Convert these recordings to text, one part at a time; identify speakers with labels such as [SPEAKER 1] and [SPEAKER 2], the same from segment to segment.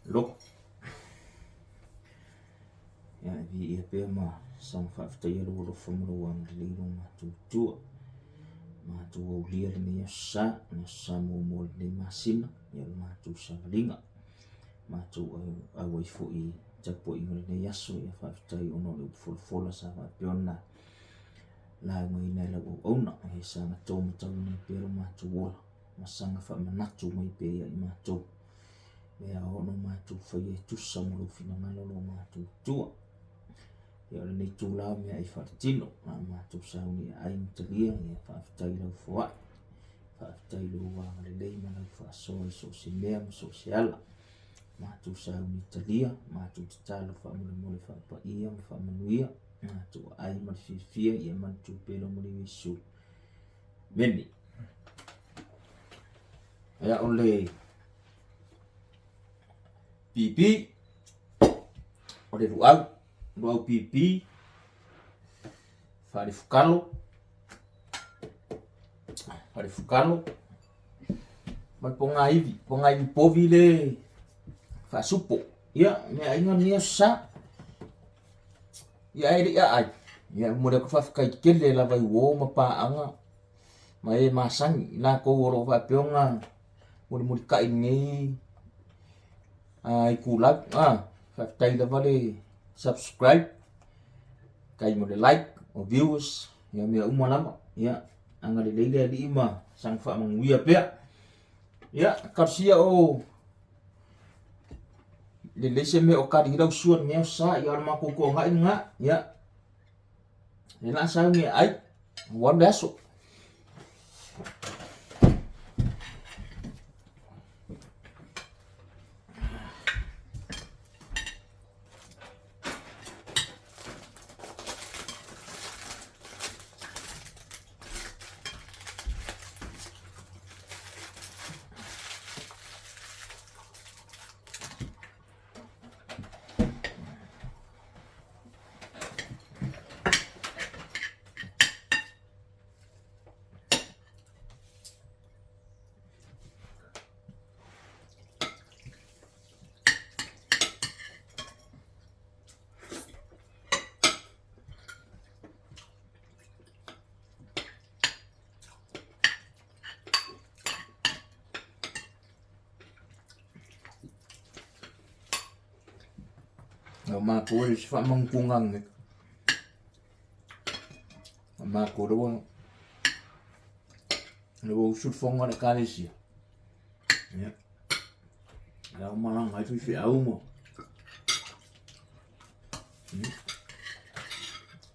[SPEAKER 1] Lotu. Ia, e viia pea ma saga faafetaia lou alofa ma lou agalelei i lo matou Atua. Matou aulia lenei aso sa, le aso sa muamua o lenei masina, ia o le matou savaliga. Matou auai foi i tapuaiga o lenei aso, ia faafetai ona o le upu folafola sa faapea ona laugaina e lau auauna. Ia saga to matauina ai pea lo matou ola ma saga faamanatu mai pea ia i matou. Mea ao ona matou faia e tusa ma lou finagalo lo matou Atua. Ia o lenei itula o meaai faaletino, a matou sauni e ai ma talia, ia faafetai i lau foai. Faafetai i lou agalelei ma lau faasoa i so o se mea ma so o se ala. Matou sauni talia, matou tatalo faamolemole faapaia ma faamanuia, matou aai ma le fiafia, ia manatua pea lau maliu Iesu. Amene. Ia o le pipi, o le luau, luau pipi, faalefukalo, faalefukalo, ma le pogaivi, pogaivi povi le faasupo. Ia, meaaiga lenei aso sa. Ia ae le i aai, ia e momoli atu le faafetai tele lava i uo ma paaga ma e masani, i latou o lo o faapea ona mulimulitai i lenei itulau. Faafetai lava le subscribe, faafetai mo le like, o viewers, ia mea uma lava. Ia agalelei le Alii ma saga faamanuia pea. Ia, talosia o lelei se mea o kali ai lau sua i lenei aso sa, ia o le matou toagai lena. Ia, lea la sauni e ai, ua alu le aso. O matou e se faamanutuga nei. O matou lea ua usu le fono a le ekalesia. Ia. Lea ua malaga ai faifeau ma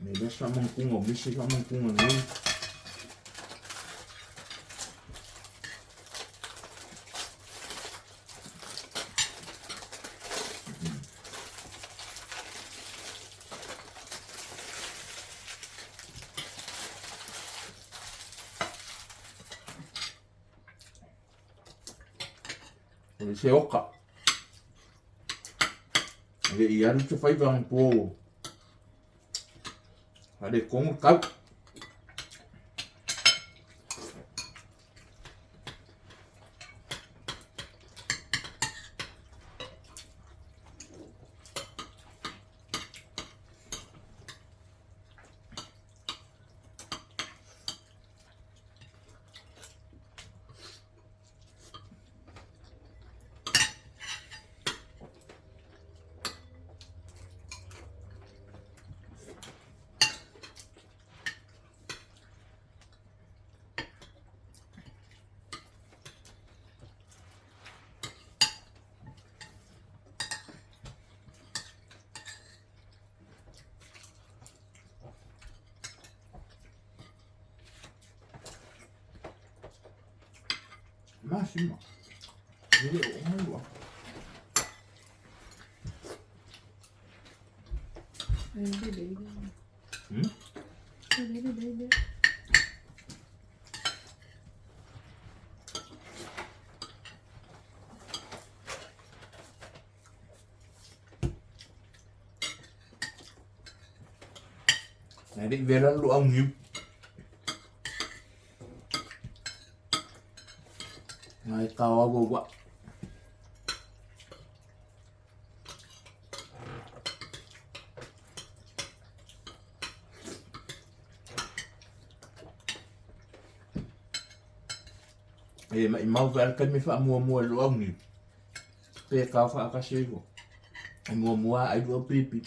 [SPEAKER 1] Me lea se faamanutuga o misi faamanutuga nei. O le se oka. E le i alu se faiva anapo faaletonu le tau. Masima. E le o ngai ua. Ae le i vela le luau niu. Ngai tao au au E maʻimau pe a le taimi e faamuamua i lou auniu, pe kao faatasi ai foi. E muamua lava ai lua pipi.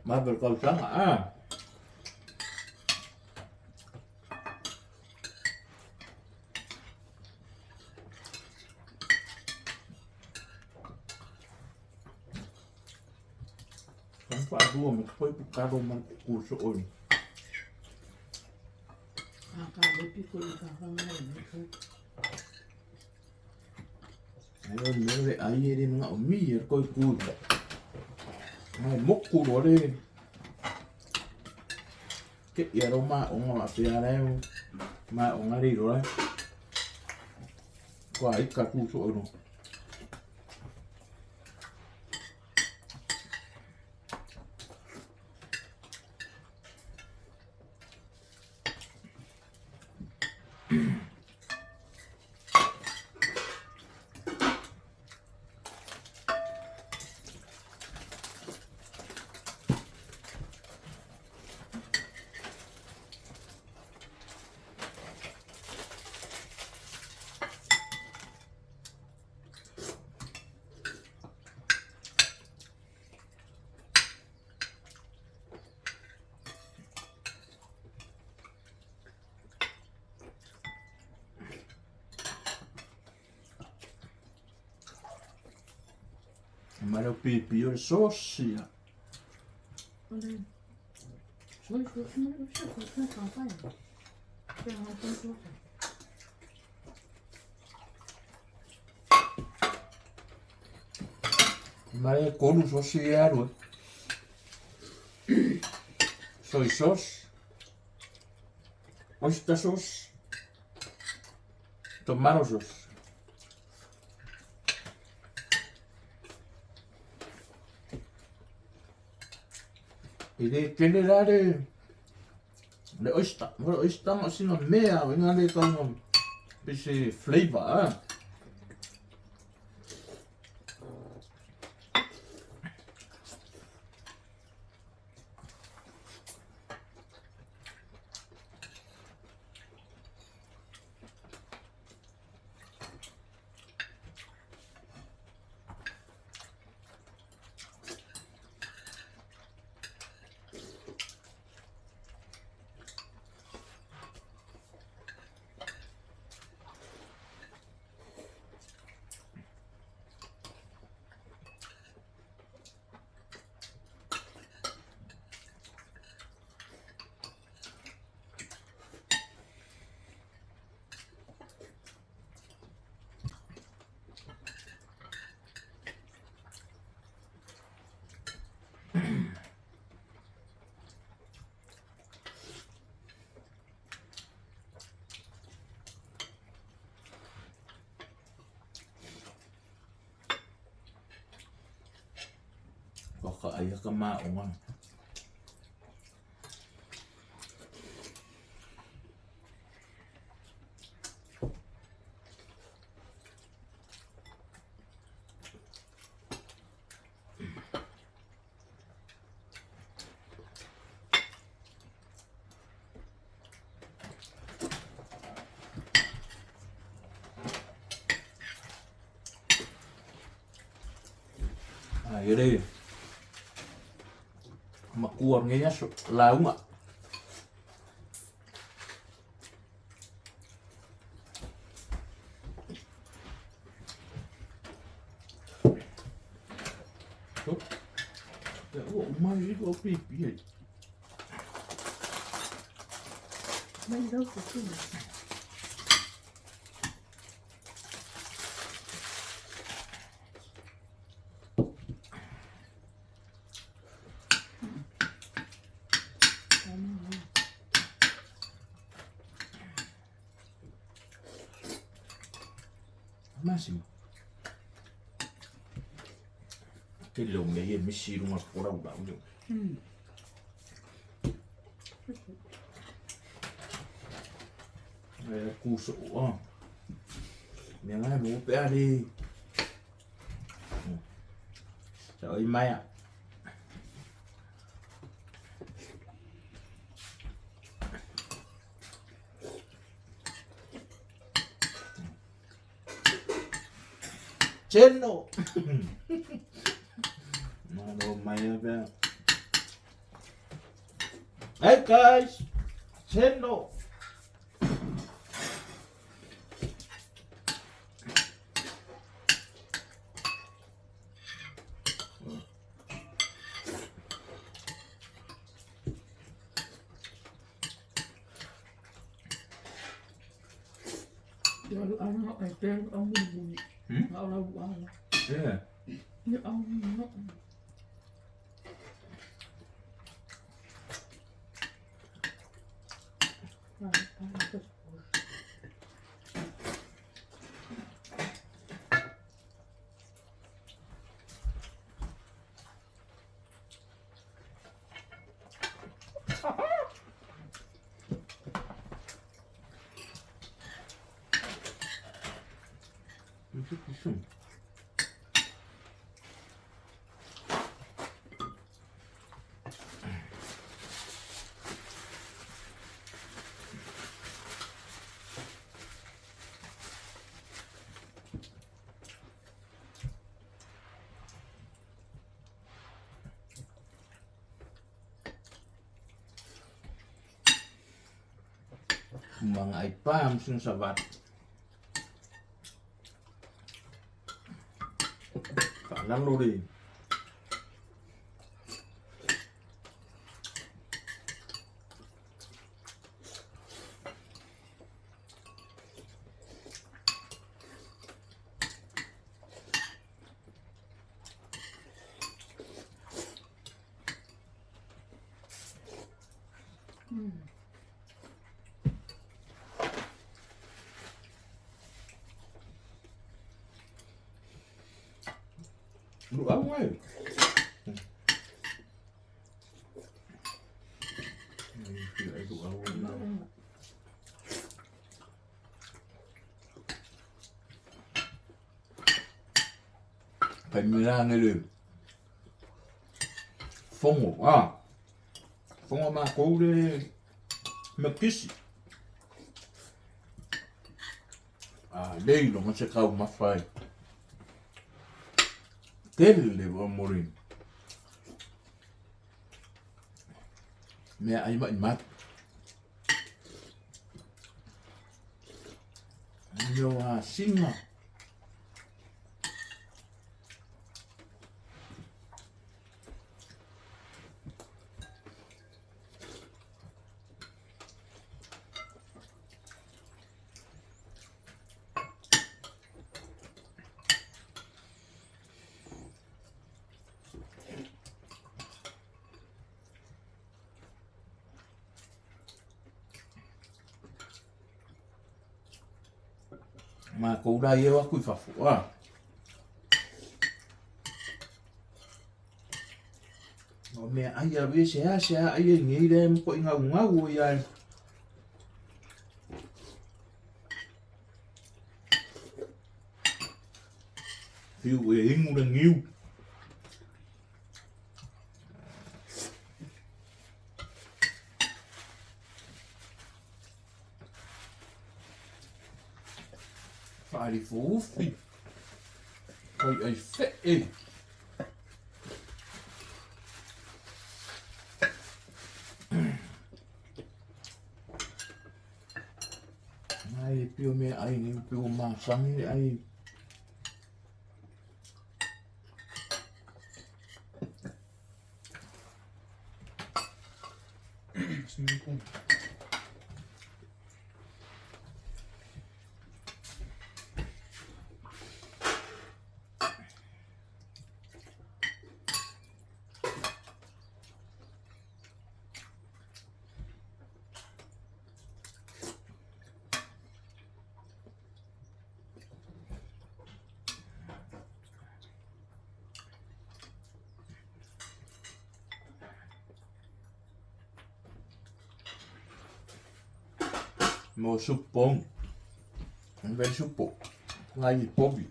[SPEAKER 1] Vave le tausaga, a. Ang faalua ma ka pu kalo ma le ku so oi.
[SPEAKER 2] A ka le piko i ka whangai me ko.
[SPEAKER 1] Ai o mea le ai e le mga o mi e koi ku. Mai moku ro le. Ke ia ro ma o nga pe ara e ma o nga ri ro le. Kua i ka ku so oi no. Ma le pipi o le sosi ia.
[SPEAKER 2] O le soy sauce na se sauce na ka pai. Pe ha soy sauce.
[SPEAKER 1] Ma le kolu sosi e alu e. Soy sauce, oyster sauce, tomato sauce. E le tele la le le oyster, mo le oyster ma sina mea o ina le tau pe se flavor a. Baka ay ka maungan. Ai le makua lenei aso lauga. Ua uma i lua pipi ai.
[SPEAKER 2] Mai lau ko tino.
[SPEAKER 1] Masimo. Tele o mea ia misi i runga o rau rau. E kuso o a. Mea ngai mo pe ari. Sa oi maia. Cendol. Malo mai apa. Hey guys, cendol. Yeah. Mga ipam sing savat. Faalalo le Luau ai. Taimi le fogo a fogo makou le makisi a le iloga se taumafa e tele le momoli meaai maʻimati mea o asina. Makou la ia o atu i fafo a. O mea ai a we se a se a ai e nei le mo i ngau ngau o ia. Fiu e ingu le ngiu. Faalifuufi. Ai ai fe'e. Ai e pio mea ai ni pio masangi ai.
[SPEAKER 3] Swimming pool.
[SPEAKER 1] Mo suppon. Veli suppo. Ngai pobi.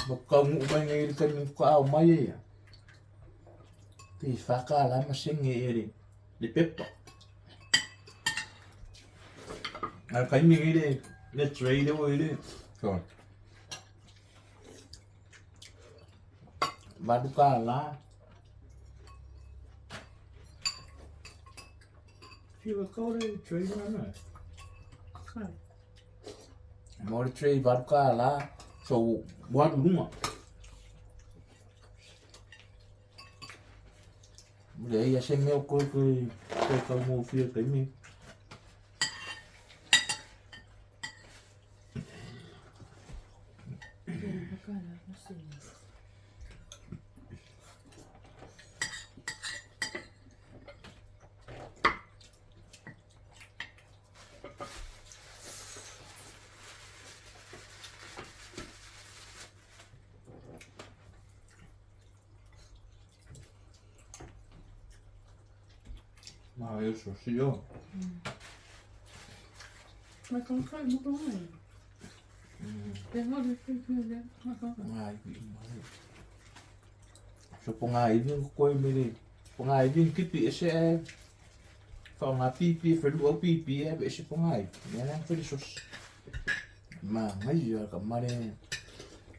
[SPEAKER 1] Mo kaungu mai ngai le taimi faatoa ao mai ia. Pe 4 tala ma sene ia le pepa. A o le taimi lenei le le tray lea ua i ai le. $8.
[SPEAKER 3] Fia kau le tray na na.
[SPEAKER 1] Mo le tray $8. So ua alu i luga. Leai lava se mea o toe toe toe taugofie i le taimi lenei. Ma e sosi o. So pogaivi na kokoe mai le pogaivi na tipi ese ae faaaoga pipi e felua au pipi ae aveese pogaivi, lea la na fai le sosi. Manaia le tamale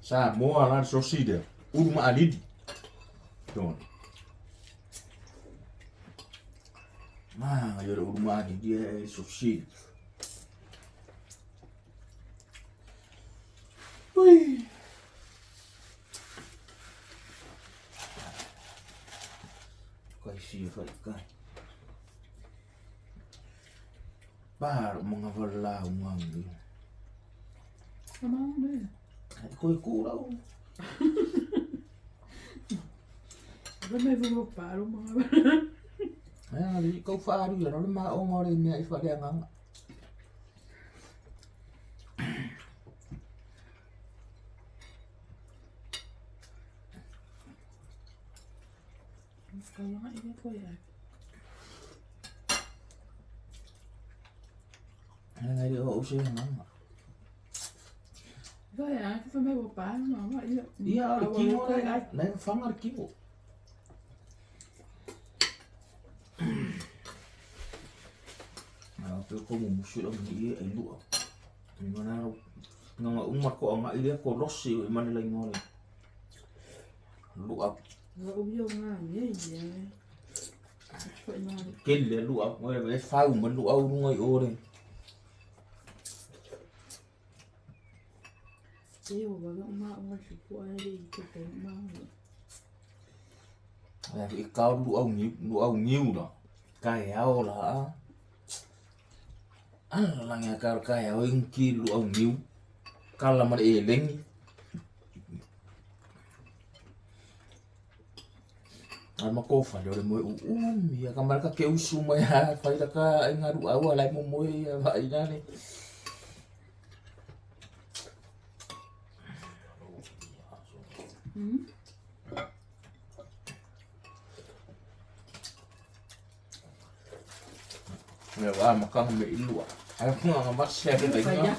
[SPEAKER 1] Samoa la le sosi lea, ulu maalili. Manaia le ulu maalili ae sosi. Ui. Kai sia fai kai. Pa ro mga wala ungang ni. Ai koe ku rau. Ai ali kau whaaru ia rau le maonga o le mea i whaleanganga. Ai le o se anganga. Ia o le kimo le nai fanga le kimo. Ai pe ko mo musu lo ni e lua. Ni mana ro nga uma ko anga ile ko losi e mana la ngole. Lua kele lua mo e fau ma lua urunga i ore. Ai i kau lua au niu la. Kai ao la a. Ala langi a kau kai ao inki lua au niu. Kala ma le elengi. Ai ma kofa le ore moe uumi ia ka maraka ke usu mai ha whai raka ai ngaru au ala mo moe ia vai nane. Mea wā makanga me ilua. Ai hunga nga masi a le inga.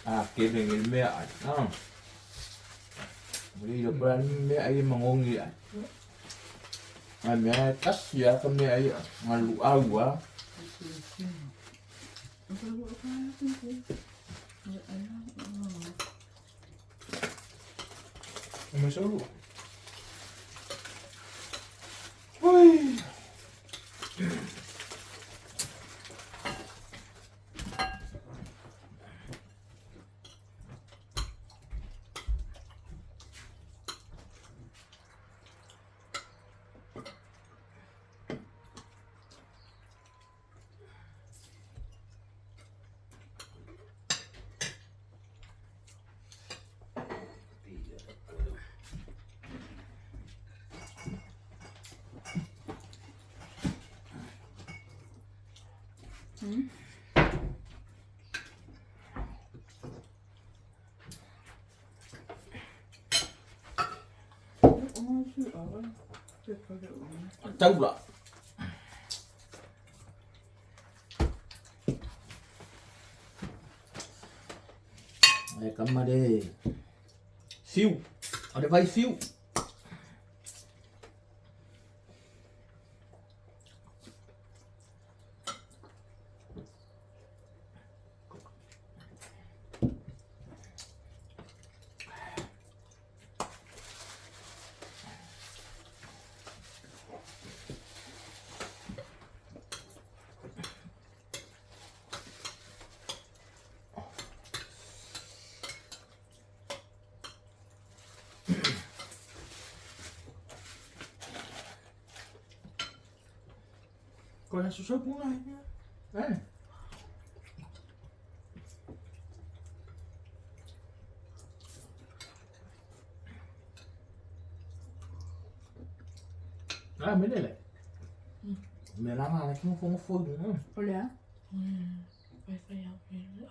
[SPEAKER 1] A kele ngi mea ai. Ah. Muli lo pa mea ai mangongi ai. Ai mea tasi a ka mea ai ngalu au a.
[SPEAKER 3] O me salu.
[SPEAKER 1] Ui. Taula. tama lea e fiu, o le vai fiu. Qual é a sua né? É. Ah, me lele. Me la ma le mo fo fo no.
[SPEAKER 2] O le a? Wifi au e le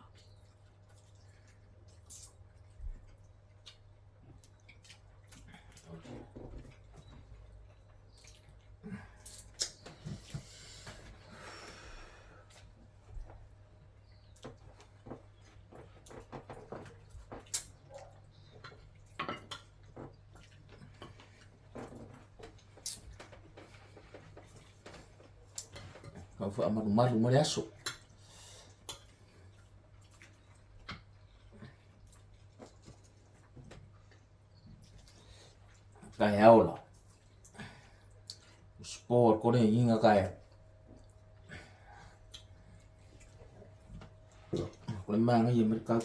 [SPEAKER 1] Kau fa malu malu ma le aso. Taeao la. Sport ko le inga ka e. Ko le manga ia mereka.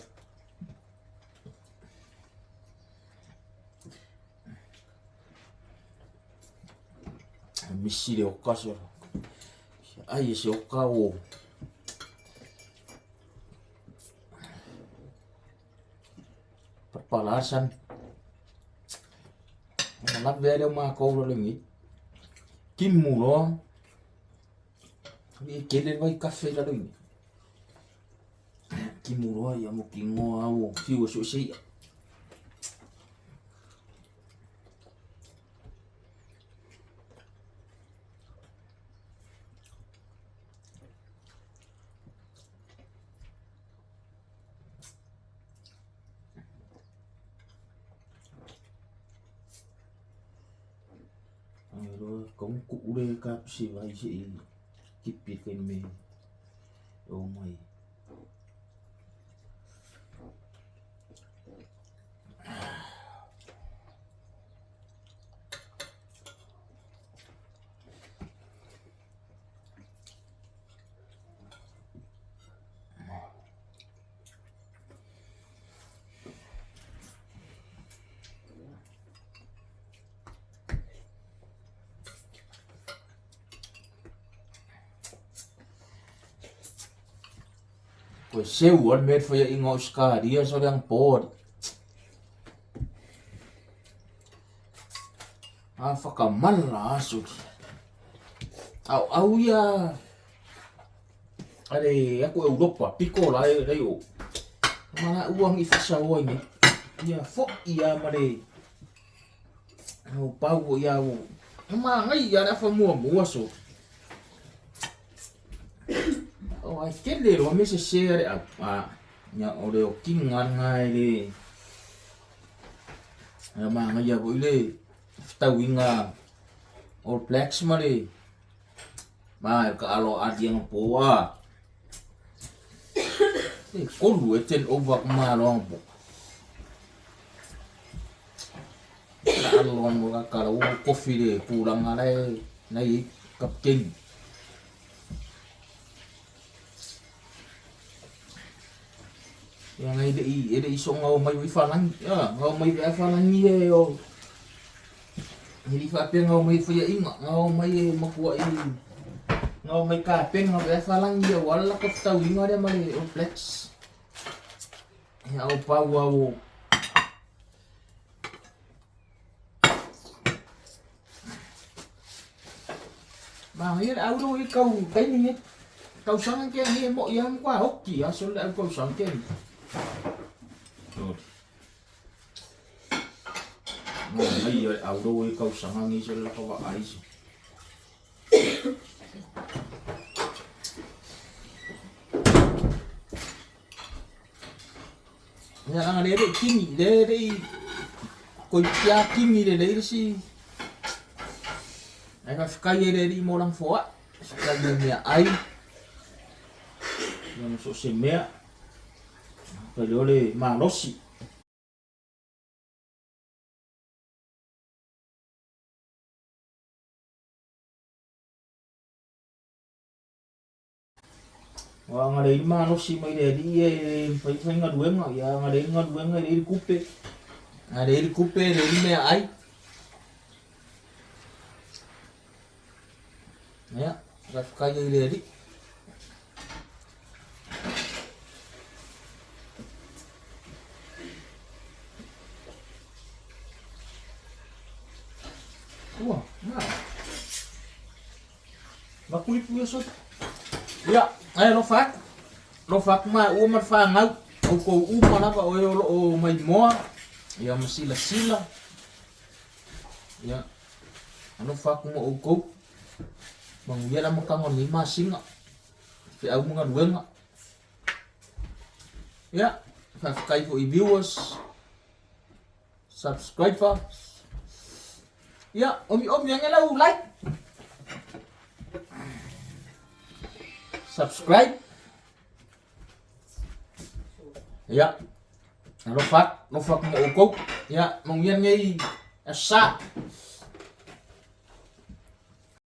[SPEAKER 1] Misi le o kaso. Ai e se o ka o. Papalasan. Ona lavea lea o makou lalogī. Timu loa. E kele le vaikafe i lalo i. Timu loa ia mo kigoa au fiu e suese ia. Loa công cụ đây cáp xì vai chị kịp biệt cái mê ô mày. Ko seu al met foi ingo skaria so lang pod. A whakamala aso. Au au ia are aku Europa piko la e rei o. Mana uang i whasaoa i Ia fo ia mare. Au pau ia o. Ma ngai ia le whamua mua so. O ai kele roa me se se are au. A ia o le o kinga ngai le. Ia ma ngai ia i le whtauinga All Blacks ma le. Ma ka alo ati ang poa. E kolu e ten over ma alo ang po. Ka alo ang mo ka kala u kofi le pulanga le nei kapten. Ia ngai le i e le i so ngau mai ui whalangi. Ia, ngau mai vea whalangi e o. Hiri whapea ngau mai whaia inga. Ngau mai e makua i. Ngau mai ka pen ngau vea whalangi e wala ka whtau inga rea mare o Blacks. Ia au pau au. Ma ngai le au i kau kaini e. Kau sanga ke ni mo ia kwa hoki a so le au kau sanga ke. Ma ngai le au i kau sanga ngi so le ka wa ai. Ia leaga lea e le i kini, lea e le i toeitiiti lava kini lelei le isi. Ae faafetai ai i le Alii mo lana foai, faafetai i meaai ia ma so o se mea. Faafetai o le malosi. Ua agalelei le malosi mai le Alii ia e mafai ona fai galuega, ia agalelei le galuega e leai le tupe, a leai le tupe e leai le meaai. Ia, faafetai ai i le Alii. Ua, na. Avatu ipu ia soto. Ia, ae alofa atu. Alofa atu maua ma le fanau. Outou uma lava o e o lo o maimoa. Ia ma silasila. Ia, alofa atu ma outou. Manuia le amataga o lenei masina. Feau ma galuega. Ia, faafetai foi i viewers, subscribers. Ia, omiomi ane lau like. Subscribe. Ia, alofa atu, alofa atu ma outou. Ia, manuia lenei aso Sa.